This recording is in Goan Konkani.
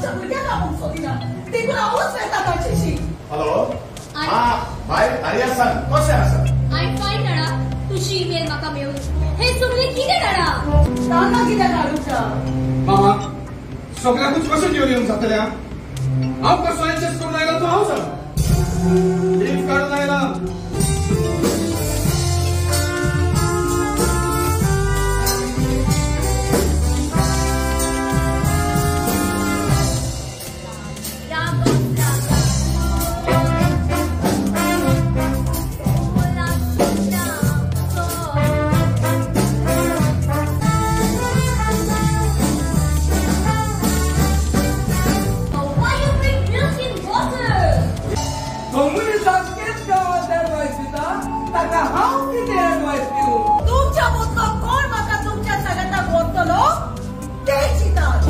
आमच्या भुरग्यांक आपोवंक सोदिना, देखून हांवूच वेता तांच्याशी. हॅलो, हा भाय, आर्या सांग कशें आसा? I fine दादा, तुजी इमेल म्हाका मेळून. हे सगळें कितें दादा? तांकां कितें धाडूंक? मामा, सगळ्यांकूच कशें घेवन येवंक जातलें? हांव कसो एडजस्ट करून आयला तो हांव जाणा. लीव काडून आयला. तुमच्या मदलो कोण म्हाका तुमच्या सांगाताक व्हरतलो तें चिंतात.